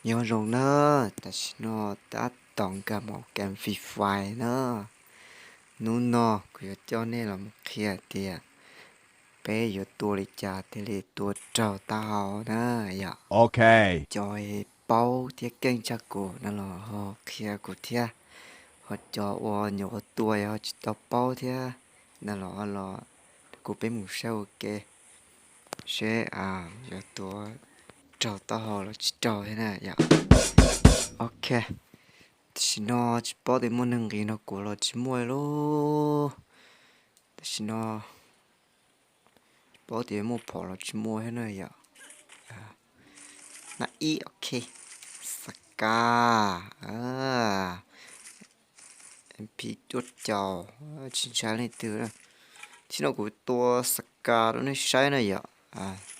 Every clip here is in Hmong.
Nyob zoo na, tam sim no tab tom nkag mus game Free Fire na. Hnub no kuv yuav coj nej los mus qhia tias peb yuav tua li cas thiaj li tua raug taub hau na yom. Cov paub thiab keej tshaj kuv no los ho qhia kuv thiab, ho cov uas nyuam qhuav tua ho tsis tau paub thiab no los ho los kuv peb mus saib ua ke seb yuav tua raug taub hau los tsis raug thiab na yom. Ok, tam sim no tsis paub tias muaj neeg nqis nrog kuv los tsis muaj lauj. Tam sim no tsis paub tias muaj phom los tsis muaj thiab na yom. Nab ib, ok, Scar, M P cuaj caum, tsis ntshai leej twg. Thib no kuv tua Scar rau nej saib na yom.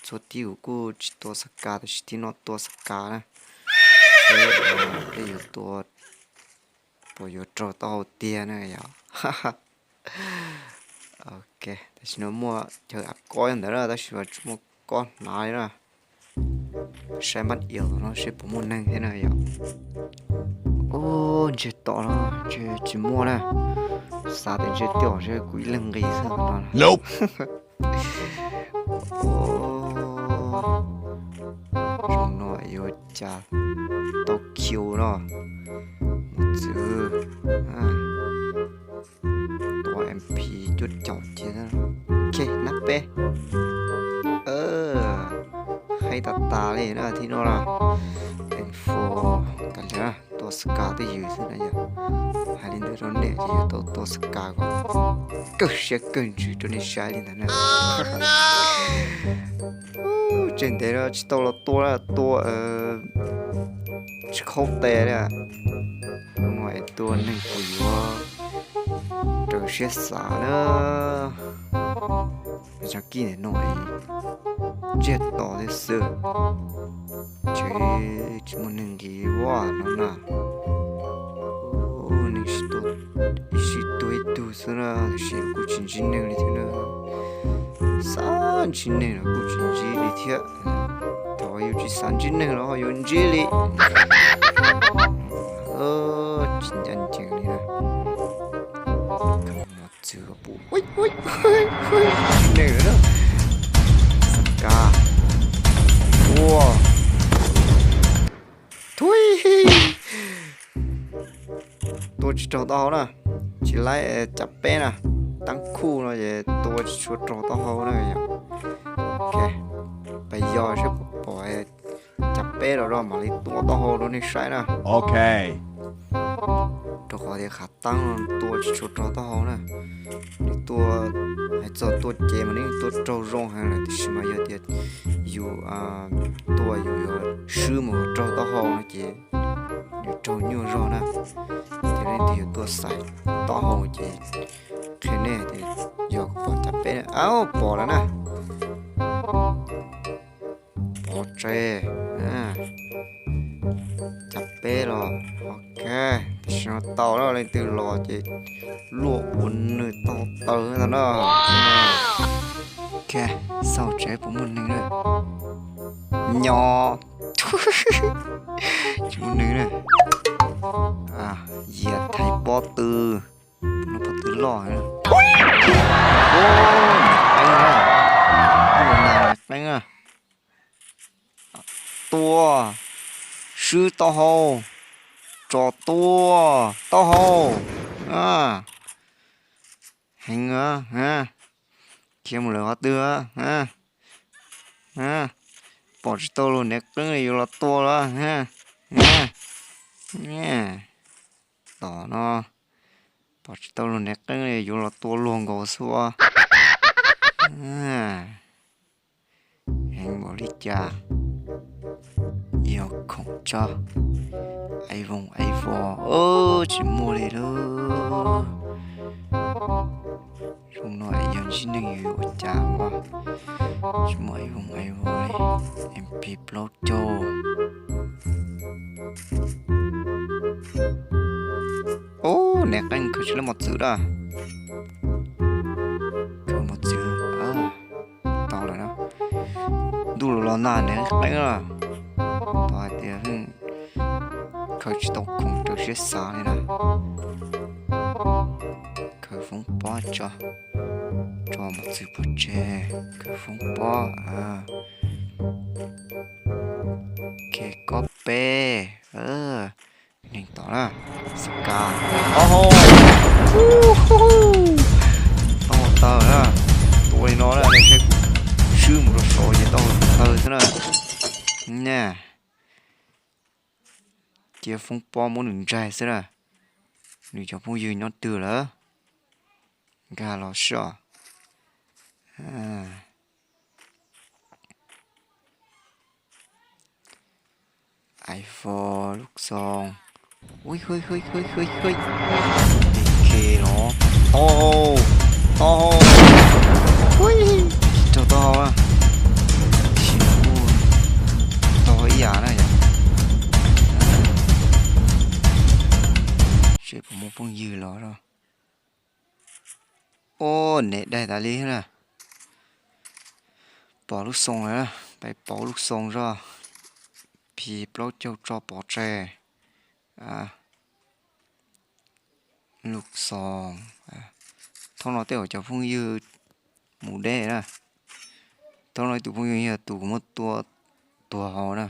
Txhua tib kuv kuj tsis tua Scar tab sis thib no tua Scar na. Seb peb yuav tua puas yuav raug taub hau tiag na yom. Ok, tam sim no muaj chaw av kob ntawd na tab sis mas tsis muaj kob hnav li na. Saib npab ias no seb puas muaj neeg thiab na yom. Ub, ntsiag to no, ntshe tsis muaj na. Xav tias ntshe twb yog kuv ib leeg nqis xwb no. Zoo no yuav cas tau kill no. Mos txwv, tua M P cuaj caum cia. Ok, nab peb. Haib tas tas li na thib no na. Info tas li na, tua Scar twj ywm xwb na yom. Hais li ntawd rau nej ces yuav tau tua Scar kom kawg siab kawg ntsws rau nej saib li ntawd na. Tseg ntev no tsis tau los tua, tua tsis khaub tes li. Hnub no es tua neeg puas yuav raws siab xav na. Cov kij ntawm no ntsiag to thiab xwb. Ntshe tsis muaj neeg nqis ua no na. Neeg sib tua, ib sij tua ib tug xwb na, tiam sis kuj tsis ntsib neeg li thiab na. Xav ntsib neeg los kuj tsis ntsib li thiab. Thaum yus tsis xav ntsib neeg los ho yuav ntsib li. Tsis ncaj ncees li na. Mos txwv, neeg lawm na. Scar, ua, thuib. Tua tsis raug taub hau na. Tsis laib cab peb na, tab khuj no ces tua tsis tshua raug taub hau na yom. Ok, pes yos seb puas pom cab peb los rau mam li tua taub hau rau nej saib na. Ok, rau qhov tias qhov tab no tua tsis tshua raug taub hau na. Nws tua, hais txog tua cev mas nws yeej tua raug zoo heev lawm tiam sis mas yog tias yus tua yus yuav swb mus raug taub hau no ces nws raug nyuaj zog na. Ces leej twg yuav tua xaiv taub hau ces qhia nej tias yog pom cab peb na. Au, pom lawm na. Pov tseg, cab peb los. Ok, tam sim no tau lawm, leej twg los ces luaj ua nws tau taw ntag na. Ok, xauj tsev puas muaj neeg na. Nyo, tsis muaj neeg na. Yias thaiv pob tw, pob tw loj. Qeeb na, qeeb na. Tua, swb taub hau, tso tua, taub hau. Heev, khiav mus lawm qhov twg? Pom tsis tau luag niam qeeb li yuav los tua los. Tom no, pom tsis tau luag niam qeeb li yuav los tua luag nkaus xwb. Heev npaum li cas, yog khoom tso, ai voos ai vos, tsis muaj li lauj. Zoo no es yog ntsib neeg yuav ua cas ua, tsis muaj ai voos ai vos li. M P plaub caug. Ub, niam qeeb khaws tsis lab mos txwv da. Khaws mos txwv, tau lawm na. Ntuj los los nag niam qeeb na. Tau hais tias Khaws tsis tau khoom raws siab xav li na. Khaws foob pob tso, tso mos txwv pov tseg, khaws foob pob. Ke kob peb, neeg tod na, xab kas, o ho, taub hau tawg na, tua li no na, nej saib kuv swb mus rau saud ces taub hau tawg xwb na. Nyaj, cia foob pob muab nws ntsaig xwb na. Nws cov phooj ywg nyob twg lawm? Nkag los soj. Iphone lub xoo. Ui, hwj, hwj, hwj, hwj, hwj. Ke los. Taub hau. Taub hau. Ui, tsis raug taub hau na. Tab sis kuj raug ib yam na yom. Seb puas muaj phooj ywg los. Ub, niam daig tas li na. Pom lub xoo lawm, peb pom lub xoo zoj. Phim plaub caug tso pov tseg. Lub xoo. Thaum no tej zaum cov phooj ywg mus deb na. Thaum no ib tug phooj ywg yog tus muab tua tuag hauv na.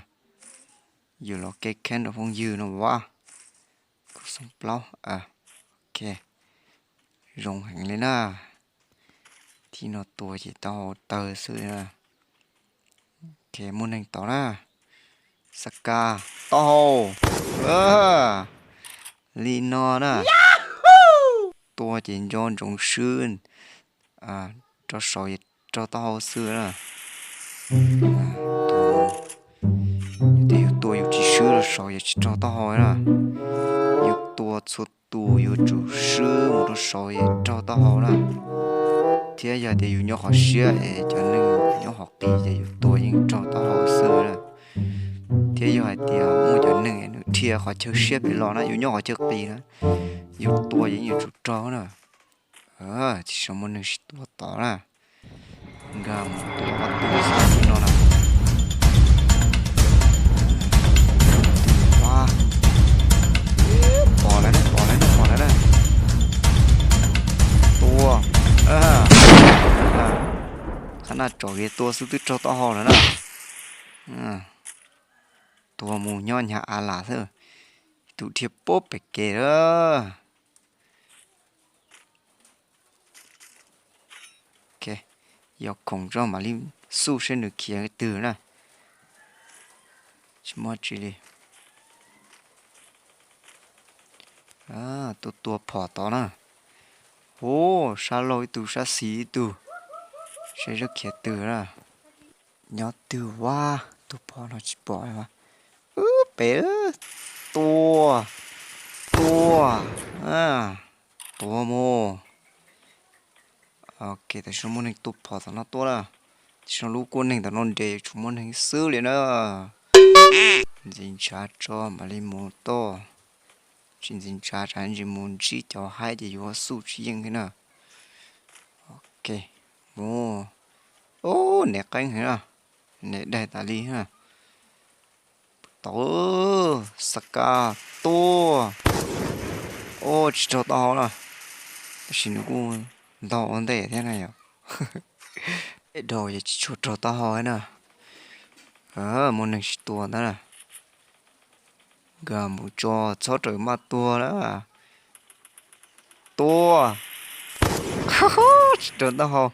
Yus los kev kheeb rau phooj ywg no vab. Kuv xoo plaub. Ok, zoo heev li na. Thib no tua ces taub hau tawg xwb na. Ok, muaj neeg tod na. Xab kas, taub hau. Li no na. Tua ces nco ntsoov swb. Rau saud es raug taub hau xwb na. Tej yus tua yus tsis swb rau saud es tsis raug taub hau na. Yus tua txhua tus yuav tsum swb mus rau saud es raug taub hau na. Thiab yog tias yus nyob qhov siab es cov neeg nyob qhov qis ces yus tua yeej raug taub hau xwb na. Thiab yog hais tias muaj cov neeg nws dhia qhov chaw siab pem los na, yus nyob qhov chaw qis na, yus tua yeej yuav tsum raug na. Tsis muaj neeg sib tua tod na. Nkag mus tua ob tug xwb no na. Pom lawm na, pom lawm na, pom lawm na. Tua. Qhov no tsom kev tua xwb twb raug taub hau lawm na. Tua mus nyob nyhav av lam xwb. Tus dhia puag pem kev lawm. Yog khoom tso mam li xub seb nws khiav twg na. Tsis muaj tsi li. Tua tua phom tod na. Hu, sab laug ib tug sab xis ib tug. Seb zeb khiav twg na. Nyob twg vab, tus phom no tsis pom. Wb pem, tua, tua, tua mus. Ok, tam sim no muaj neeg tua phom tom no tuaj na. Tam sim no lub kuaj neeg tom no nres yuav tsum muaj neeg xwb li na. Ntxiv ntshav tso mam li mus tuaj. Tsis ntxiv ntshav tsam ntsis mus ntsib cov haib ces yuav xub tsis yeej thiab na. Ok, mus. Ub, niam qeeb heev na. Niam daig tas li na. Tau, xab kas tuaj. Ub, tsis raug taub hau na. Tab sis nws kuj ntog ua ntej thiab na yom. Tej dhau ces tsis tshua raug taub hau na. Muaj neeg sib tua ntag na. Nkag mus tso, txhob raws maj tuag na. Tua. Tsis raug taub hau.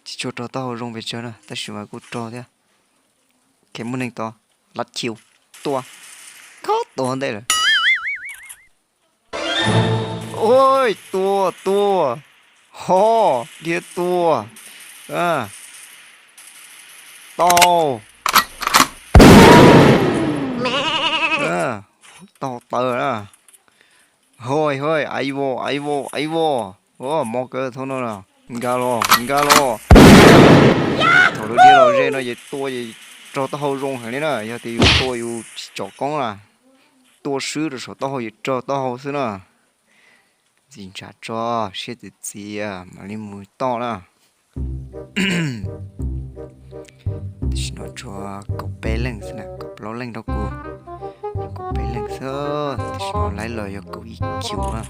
Tsis tshua raug taub hau zoo pes tsawg na, tab sis mas kuj raug thiab. Muaj neeg tod, lab chiu, tua. Khob tua ntej lawm. Ua, tua, tua. Ho, dhia tua. Tau. Tau taw na. Hoi hoi, aiv vos, aiv vos, aiv vos. Ua, mob kawg thaum no na. Nkag los, nkag los. Thaum lawv dhia los ze no ces tua ces raug taub hau zoo heev li na, yog tias yus tua yus tsis tsom koob na, tua swb rau saum taub hau ces raug taub hau xwb na. Ntxiv ntshav tso, siab txiv txiv mam li mus toj na. Tam sim no tshuav kaum peb leej xwb na, kaum plaub leej rau kuv, kaum peb leej xwb. Tam sim no laib los yog kaum ib kiv na.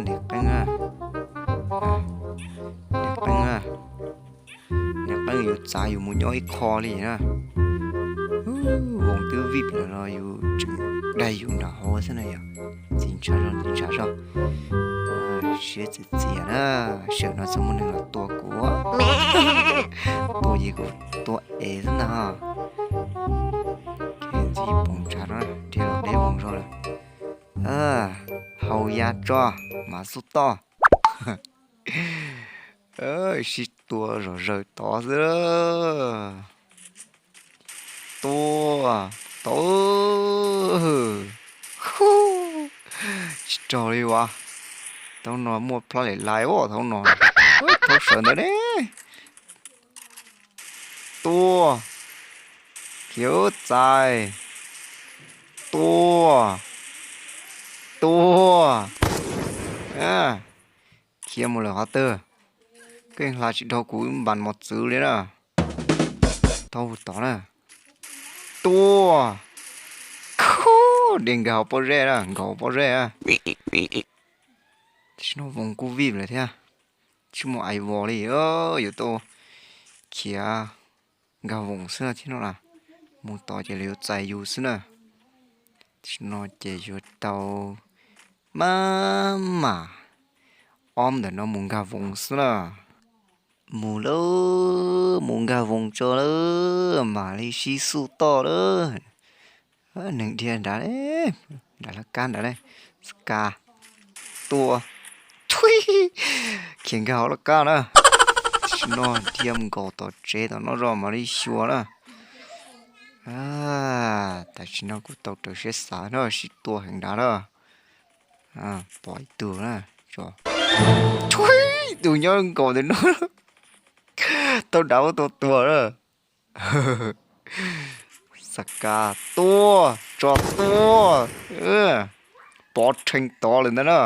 Niam qeej, niam qeej, niam qeej yuav txav yus mus nyob ib qho li na. Voos twb vij lawm los yus tseem daig yus nram hauv xwb na yom. Ntxiv ntshav zog, ntxiv ntshav zog. Siab txias txias na, sawm no txog muaj neeg los tua kuv, tua ces kuv tua ev xwb ntag. Ntxiv poov ntshav no, dhia los deb voos zog lawm. Haus ya tso, mas xub toj. Sib tua zom zaws tod xwb. Tua, tau, tsis raug li as. Thaum no muaj plab lem lais as, thaum no, thaum sawv ntawd ne. Tua, khiav txais, tua, tua, khiav mus lawm qhov twg? Koj yeej hla tsis dhau kuv ib npas mos txwv li na. Tau tod na. Tua, de nkag hauv pob zeb na, nkaum pob zeb na. Tam sim no voos kuj vij lawm thiab, tsis muaj aiv vos li, yuav tau khiav nkag voos xwb thiab no las. Mus tod ces lawv yuav txais yus xwb na. Tam sim no ces yuav tau maj mam ob ntawm no mus nkag voos xwb na. Mus lawm, mus nkag voos tso lawm, mam li sib xub toj lawm. Neeg dhia nrad, nrad laj kab nrad, xab kas, tua, khiav nkag hauv laj kab na. Tam sim no dhia mus nkaum tom tsev tom no zos mam li xyuas na. Tam sim no kuv tau raws siab xav no, sib tua heev nrad na. Pom ib tug na, ib tug nyob nkaus ntawm no, tau dav ua tau tuag na. Xab kas, tua, tso, tua, pov rhees tod lawm ntag na.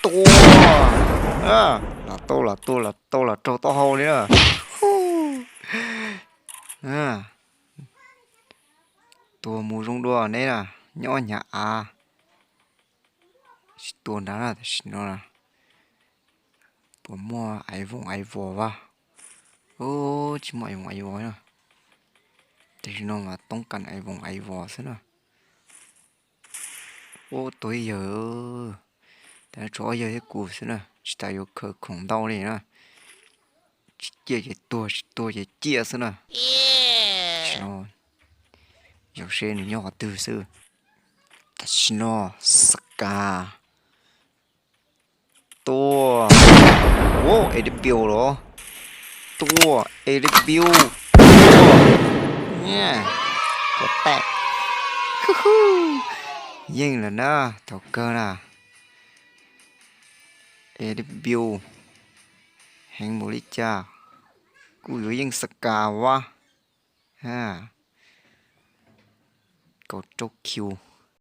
Tua, lam tau, lam tua, lam tau, lam raug taub hau li na. Tua mus zoo dua neb na, nyob hnyav av. Sib tua nrad na, tam sim no puas muaj aiv voos aiv vos vas? Tsis muaj aiv voos aiv vos na. Tam sim no mas toob kas aiv voos aiv vos xwb na. Ub, tuag ib yawg, tas tshuav ob yawg thiab kuv xwb na, tsis tas yuav khaws khoom ntau li na. Tsis ciaj ces tuag, tsis tuag ces ciaj xwb na. Tam sim no yog seb nws nyob qhov twg xwb. Tam sim no, xab kas, tua, ua, A W los, tua, A W, tua, ua, tais, yeej lawm na, thaum kawg na. A W heev npaum li cas kuj yuav yeej xab kas vas. Kaum rau kiv,